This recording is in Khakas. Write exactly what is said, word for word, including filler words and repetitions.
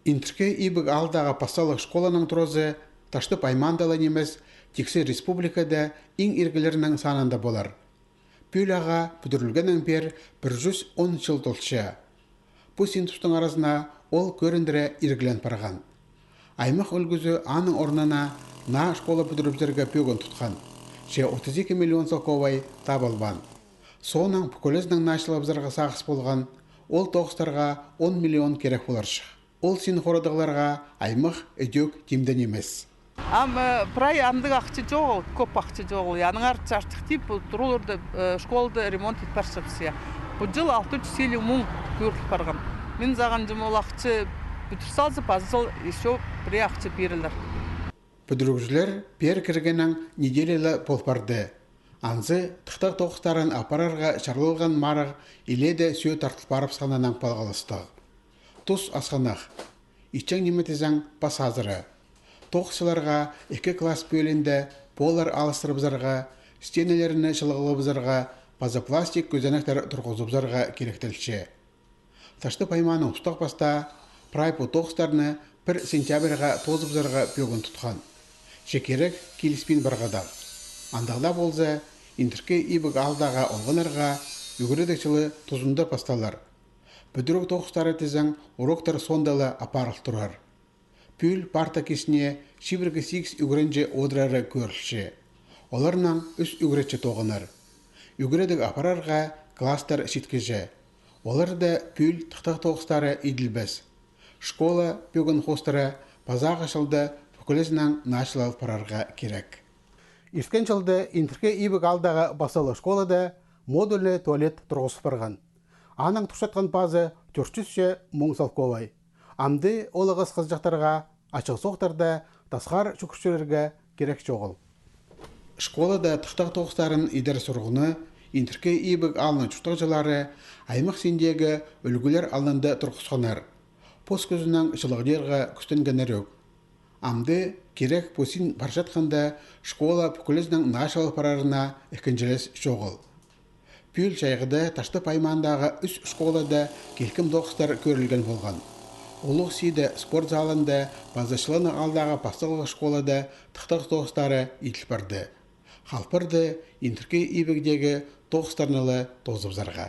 Интіркі Ибіг аалдағы пасталығ школаның туразы Таштып аймаанда ла нимес, тиксі республикада иң иргілернің санында полар. Пӱӱл ағаа пӱдірілгеннең пеер пір чӱс он чыл толча. Пу син тустың аразына ол кӧріндіре иргілен парған. Аймах ӱлгӱзі аның орнына наа школа пӱдірібізерге пӧгін тутхан, че отыс ікі миллион салковай табылбаан. Соонаң пӱкӱлезінең наа чылыбызарға сағыс полған, ол тоғыстарға он миллион кирек поларҷых. Ол син хорадығларға аймах ідӧк тимде нимес. Ам, э, прай андағ ахча чоғыл, кӧп ахча чоғыл. Аннаңар чарчыхтип, пу тураларда, э, школада ремонт ит парчабыс, я. Пу чыл алты чӱс илиг муң кӧріл парған. Мин сағынчам, ол ахча пӱдір салза, пазыл ещё пірее ахча пирілер. Пӱдірігҷілер пеер кіргеннең неделя ла пол парды. Анзы тыхтағ тоғыстарын апарарға чарлалған марығ илееде сӧӧ тартыл парыбысханнаң палғалыстығ. Тус асхынах. Итчең ниме тізең, пас азыра. Тоғысчыларға ікі класс пӧлиинде поллар алыстырыбызарға, стенелерні чылығлабызарға паза пластик кӧзенектер турғызыбызарға киректелче. Таштып аймааның устағ-пастаа прай пу тоғыстарны пір сентябрьға тоозыбызарға пӧгін тутхан. Че кирек киліспин парғадағ. Андағ даа полза, Интіркі Ибіг аалдағы олғаннарға ӱгредіг чылы тузында пасталар. Пӱдіріг тоғыстары тізең уроктар соонда ла апарыл турар. Пӱӱл парта кистіне чибіргі сигіс ӱгренҷі одырары кӧрілче. Оларнаң ӱс ӱгретчі тоғынар. Ӱгредіг апарарға класстар читкіҷе. Оларда пӱӱл тыхтағ тоғыстары иділбес. Школа пӧгін хоостыра пазағы чылда пӱкӱлезінең наа чылал парарға кирек. Ирткен чылда Интіркі Ибіг аалдағы пасталығ школада модульный туалет турғыс парған. Аның турчатхан пазы тӧрт чӱс муң салковай. Амды ол ағас хызыҷахтарға ачығ соохтарда тасхар чӱгӱрчілерге кирек чоғыл. Школада тыхтағ тоғыстарын идер сурығны Интіркі Ибіг аалның чуртағҷылары аймах синдегі ӱлгӱлер алнында турғысханнар. Пос кӱзінең чылығдирға кӱстенгеннер ӧк. Амды кирек пу син парчатханда школа пӱкӱлезінең наа чылал парарына ікінҷілес чоғыл. Пӱӱл чайғыда Таштып аймаандағы ӱс школада килкім тоғыстар кӧрілген полған. Улуғ Сиде спорт залында паза Чыланнығ аалдағы пасталығ школада тыхтағ тоғыстары иділ парды. Хал парды Интіркі Ибігдегі тоғыстарны ла тоозыбызарға.